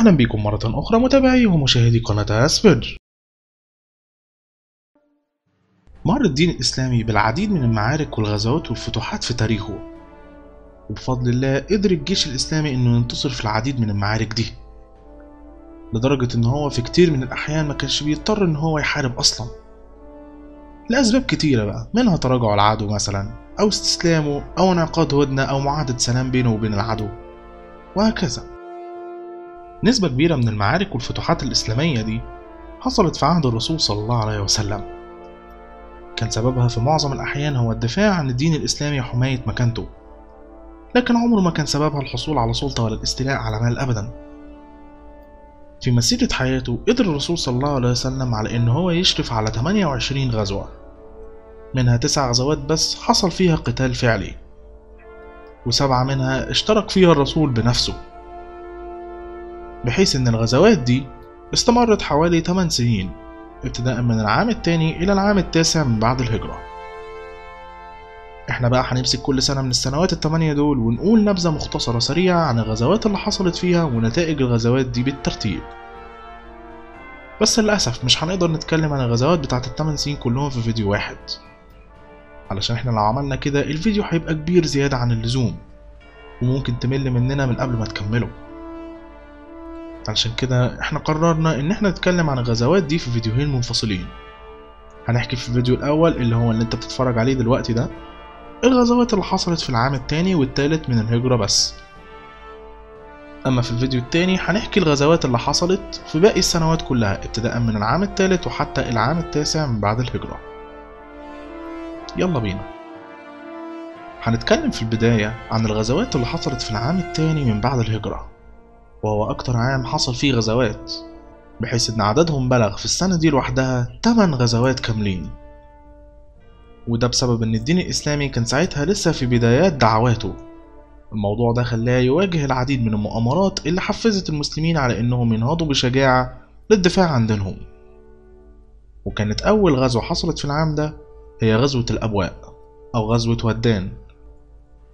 أهلا بكم مرة أخرى متابعي ومشاهدي قناة أسفج. مر الدين الإسلامي بالعديد من المعارك والغزوات والفتوحات في تاريخه، وبفضل الله قدر الجيش الإسلامي إنه ينتصر في العديد من المعارك دي، لدرجة إن هو في كتير من الأحيان ما كانش بيضطر إن هو يحارب أصلا، لأسباب كتيرة بقى، منها تراجع العدو مثلا، أو استسلامه، أو انعقاد هدنة أو معاهدة سلام بينه وبين العدو، وهكذا. نسبة كبيرة من المعارك والفتوحات الإسلامية دي حصلت في عهد الرسول صلى الله عليه وسلم، كان سببها في معظم الأحيان هو الدفاع عن الدين الإسلامي وحماية مكانته، لكن عمره ما كان سببها الحصول على سلطة ولا الاستيلاء على مال أبدا. في مسيرة حياته قدر الرسول صلى الله عليه وسلم على إن هو يشرف على 28 غزوة، منها 9 غزوات بس حصل فيها قتال فعلي، و7 منها اشترك فيها الرسول بنفسه، بحيث إن الغزوات دي استمرت حوالي 8 سنين ابتداء من العام الثاني إلى العام التاسع من بعد الهجرة. احنا بقى هنمسك كل سنة من السنوات ال8 دول ونقول نبذة مختصرة سريعة عن الغزوات اللي حصلت فيها ونتائج الغزوات دي بالترتيب. بس للأسف مش هنقدر نتكلم عن الغزوات بتاعت ال8 سنين كلهم في فيديو واحد، علشان احنا لو عملنا كده الفيديو هيبقى كبير زيادة عن اللزوم وممكن تمل مننا من قبل ما تكمله. علشان كده احنا قررنا ان احنا نتكلم عن الغزوات دي في فيديوهين منفصلين. هنحكي في الفيديو الاول اللي هو اللي انت بتتفرج عليه دلوقتي ده الغزوات اللي حصلت في العام الثاني والثالث من الهجرة بس. اما في الفيديو الثاني هنحكي الغزوات اللي حصلت في باقي السنوات كلها ابتداء من العام الثالث وحتى العام التاسع من بعد الهجرة. يلا بينا. هنتكلم في البداية عن الغزوات اللي حصلت في العام الثاني من بعد الهجرة، وهو أكتر عام حصل فيه غزوات، بحيث إن عددهم بلغ في السنة دي لوحدها 8 غزوات كاملين. وده بسبب إن الدين الإسلامي كان ساعتها لسه في بدايات دعواته. الموضوع ده خلاه يواجه العديد من المؤامرات اللي حفزت المسلمين على إنهم ينهضوا بشجاعة للدفاع عن دينهم. وكانت أول غزوة حصلت في العام ده هي غزوة الأبواء أو غزوة ودان،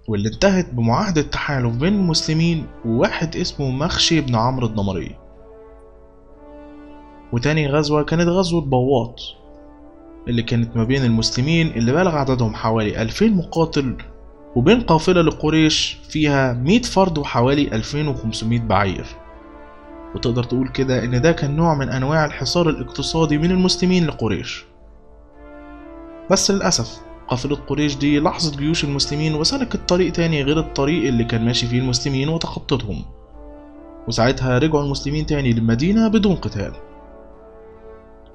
واللي انتهت بمعاهدة تحالف بين المسلمين وواحد اسمه مخشي بن عمرو الضمري. وتاني غزوة كانت غزوة بواط، اللي كانت ما بين المسلمين اللي بلغ عددهم حوالي 2000 مقاتل وبين قافلة لقريش فيها 100 فرد وحوالي 2500 بعير. وتقدر تقول كده ان ده كان نوع من انواع الحصار الاقتصادي من المسلمين لقريش. بس للأسف قافلة قريش دي لاحظت جيوش المسلمين وسلكت طريق تاني غير الطريق اللي كان ماشي فيه المسلمين وتخطتهم، وساعتها رجعوا المسلمين تاني للمدينة بدون قتال.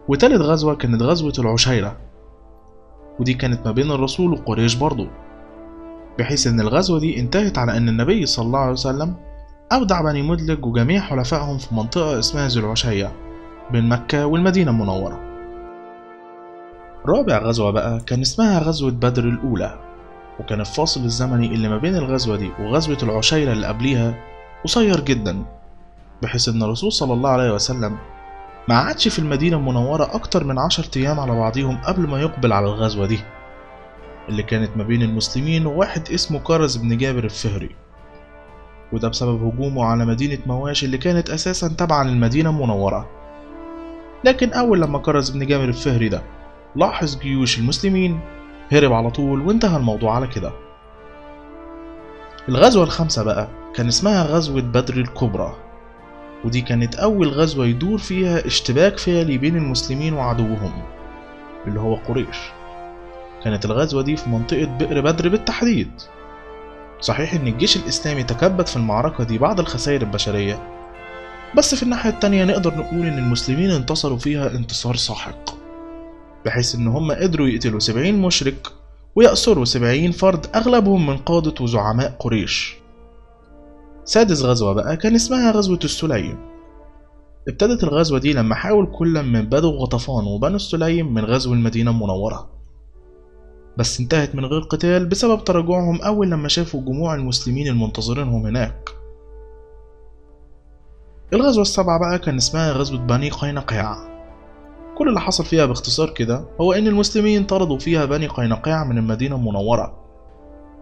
وتالت غزوة كانت غزوة العشيرة، ودي كانت ما بين الرسول وقريش برضو، بحيث ان الغزوة دي انتهت على ان النبي صلى الله عليه وسلم أودع بني مدلج وجميع حلفائهم في منطقة اسمها ذو العشية بين مكة والمدينة المنورة. رابع غزوة بقى كان اسمها غزوة بدر الأولى، وكان الفاصل الزمني اللي ما بين الغزوة دي وغزوة العشيرة اللي قبليها قصير جدا، بحيث ان الرسول صلى الله عليه وسلم ما عادش في المدينة المنورة أكتر من 10 أيام على بعضيهم قبل ما يقبل على الغزوة دي اللي كانت ما بين المسلمين وواحد اسمه كرز بن جابر الفهري، وده بسبب هجومه على مدينة مواشي اللي كانت أساسا تابعة للمدينة المنورة. لكن أول لما كرز بن جابر الفهري ده لاحظ جيوش المسلمين هرب على طول، وانتهى الموضوع على كده. الغزوة الخامسة بقى كان اسمها غزوة بدر الكبرى، ودي كانت أول غزوة يدور فيها اشتباك فعلي بين المسلمين وعدوهم اللي هو قريش. كانت الغزوة دي في منطقة بئر بدر بالتحديد. صحيح إن الجيش الإسلامي تكبد في المعركة دي بعض الخسائر البشرية، بس في الناحية التانية نقدر نقول إن المسلمين انتصروا فيها انتصار ساحق، بحيث إن هم قدروا يقتلوا 70 مشرك ويأسروا 70 فرد أغلبهم من قادة وزعماء قريش. سادس غزوة بقى كان اسمها غزوة السليم. ابتدت الغزوة دي لما حاول كل من بدو غطفان وبنو السليم من غزو المدينة المنورة، بس انتهت من غير قتال بسبب تراجعهم أول لما شافوا جموع المسلمين المنتظرينهم هناك. الغزوة السابعة بقى كان اسمها غزوة بني قينقاع. كل اللي حصل فيها باختصار كده هو إن المسلمين طردوا فيها بني قينقاع من المدينة المنورة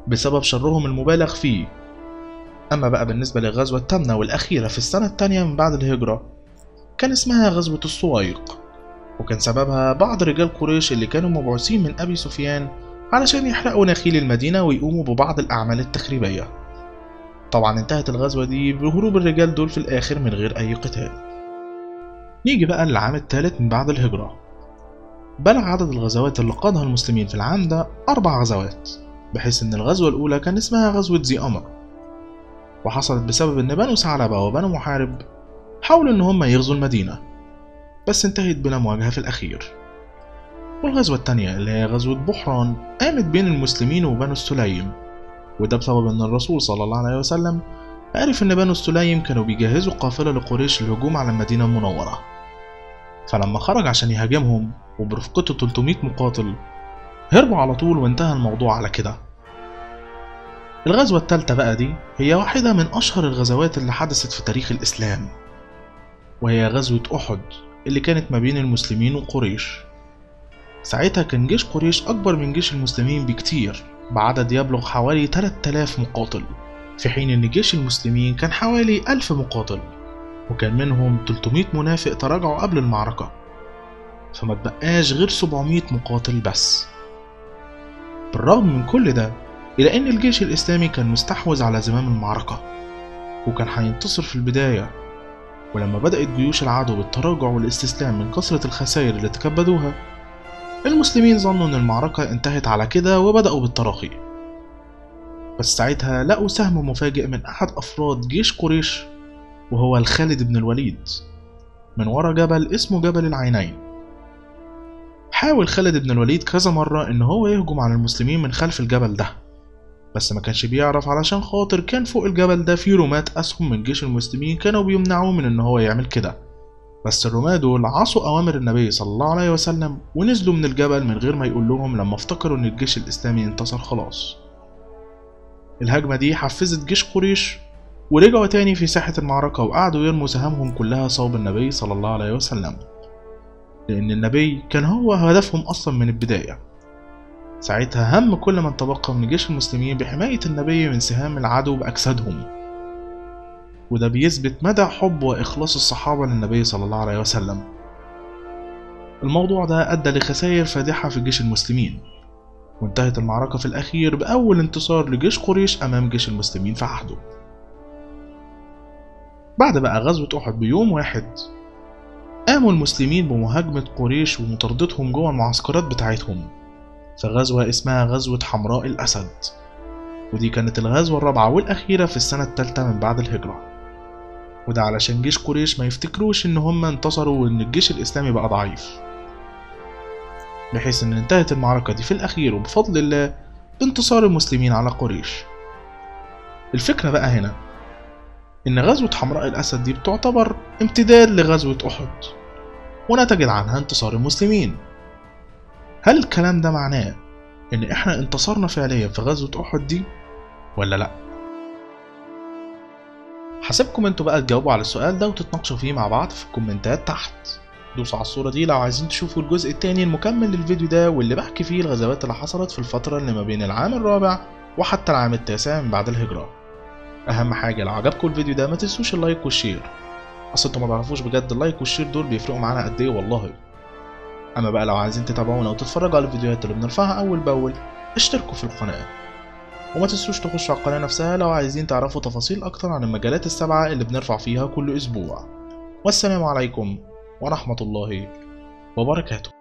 بسبب شرهم المبالغ فيه، أما بقى بالنسبة للغزوة الثامنة والأخيرة في السنة الثانية من بعد الهجرة، كان اسمها غزوة السويق، وكان سببها بعض رجال قريش اللي كانوا مبعوثين من أبي سفيان علشان يحرقوا نخيل المدينة ويقوموا ببعض الأعمال التخريبية. طبعا انتهت الغزوة دي بهروب الرجال دول في الآخر من غير أي قتال. نيجي بقى للعام الثالث من بعد الهجرة. بلغ عدد الغزوات اللي قادها المسلمين في العام ده 4 غزوات، بحيث إن الغزوة الأولى كان اسمها غزوة ذي قمر، وحصلت بسبب إن بنو ثعلبة وبنو محارب حاولوا إن هم يغزوا المدينة، بس انتهت بلا مواجهة في الأخير. والغزوة التانية اللي هي غزوة بحران قامت بين المسلمين وبنو السليم، وده بسبب إن الرسول صلى الله عليه وسلم عرف إن بنو السليم كانوا بيجهزوا قافلة لقريش للهجوم على المدينة المنورة، فلما خرج عشان يهاجمهم وبرفقته 300 مقاتل هربوا على طول، وانتهى الموضوع على كده. الغزوة التالتة بقى دي هي واحدة من أشهر الغزوات اللي حدثت في تاريخ الإسلام، وهي غزوة أحد اللي كانت ما بين المسلمين وقريش. ساعتها كان جيش قريش أكبر من جيش المسلمين بكتير، بعدد يبلغ حوالي 3000 مقاتل، في حين إن جيش المسلمين كان حوالي 1000 مقاتل، وكان منهم 300 منافق تراجعوا قبل المعركة، فما تبقاش غير 700 مقاتل بس. بالرغم من كل ده إلى أن الجيش الإسلامي كان مستحوذ على زمام المعركة وكان هينتصر في البداية، ولما بدأت جيوش العدو بالتراجع والاستسلام من كثرة الخسائر اللي تكبدوها، المسلمين ظنوا أن المعركة انتهت على كده وبدأوا بالتراخي. بس ساعتها لقوا سهم مفاجئ من أحد أفراد جيش قريش، وهو الخالد بن الوليد، من ورا جبل اسمه جبل العينين. حاول خالد بن الوليد كذا مرة إن هو يهجم على المسلمين من خلف الجبل ده، بس ما كانش بيعرف علشان خاطر كان فوق الجبل ده في رماة أسهم من جيش المسلمين كانوا بيمنعوه من إن هو يعمل كده. بس الرماة دول عصوا أوامر النبي صلى الله عليه وسلم ونزلوا من الجبل من غير ما يقول لهم لما افتكروا إن الجيش الإسلامي انتصر خلاص. الهجمة دي حفزت جيش قريش ورجعوا تاني في ساحة المعركة وقعدوا يرموا سهامهم كلها صوب النبي صلى الله عليه وسلم، لأن النبي كان هو هدفهم أصلا من البداية. ساعتها هم كل من تبقى من جيش المسلمين بحماية النبي من سهام العدو بأجسادهم، وده بيثبت مدى حب وإخلاص الصحابة للنبي صلى الله عليه وسلم. الموضوع ده أدى لخسائر فادحة في جيش المسلمين، وانتهت المعركة في الأخير بأول انتصار لجيش قريش أمام جيش المسلمين في عهده. بعد بقى غزوة أحد بيوم واحد، قاموا المسلمين بمهاجمة قريش ومطاردتهم جوه المعسكرات بتاعتهم في غزوة اسمها غزوة حمراء الأسد، ودي كانت الغزوة الرابعة والأخيرة في السنة الثالثة من بعد الهجرة. وده علشان جيش قريش ما يفتكروش إن هم انتصروا وإن الجيش الإسلامي بقى ضعيف، بحيث إن انتهت المعركة دي في الأخير وبفضل الله بانتصار المسلمين على قريش. الفكرة بقى هنا إن غزوة حمراء الأسد دي بتعتبر امتداد لغزوة أحد، ونتجت عنها انتصار المسلمين. هل الكلام ده معناه إن إحنا انتصرنا فعليا في غزوة أحد دي ولا لأ؟ حسبكم انتوا بقى تجاوبوا على السؤال ده وتتناقشوا فيه مع بعض في الكومنتات تحت. دوسوا على الصورة دي لو عايزين تشوفوا الجزء التاني المكمل للفيديو ده واللي بحكي فيه الغزوات اللي حصلت في الفترة اللي ما بين العام الرابع وحتى العام التاسع من بعد الهجرة. اهم حاجة لو عجبكم الفيديو ده ما تنسوش ال like وال share، اصل انتوا ما تعرفوش بجد ال like وال share دول بيفرقوا معانا قد ايه والله. اما بقى لو عايزين تتابعونا وتتفرجوا على الفيديوهات اللي بنرفعها اول باول اشتركوا في القناة، وما تنسوش تخشوا على القناة نفسها لو عايزين تعرفوا تفاصيل اكتر عن المجالات السبعة اللي بنرفع فيها كل اسبوع. والسلام عليكم ورحمة الله وبركاته.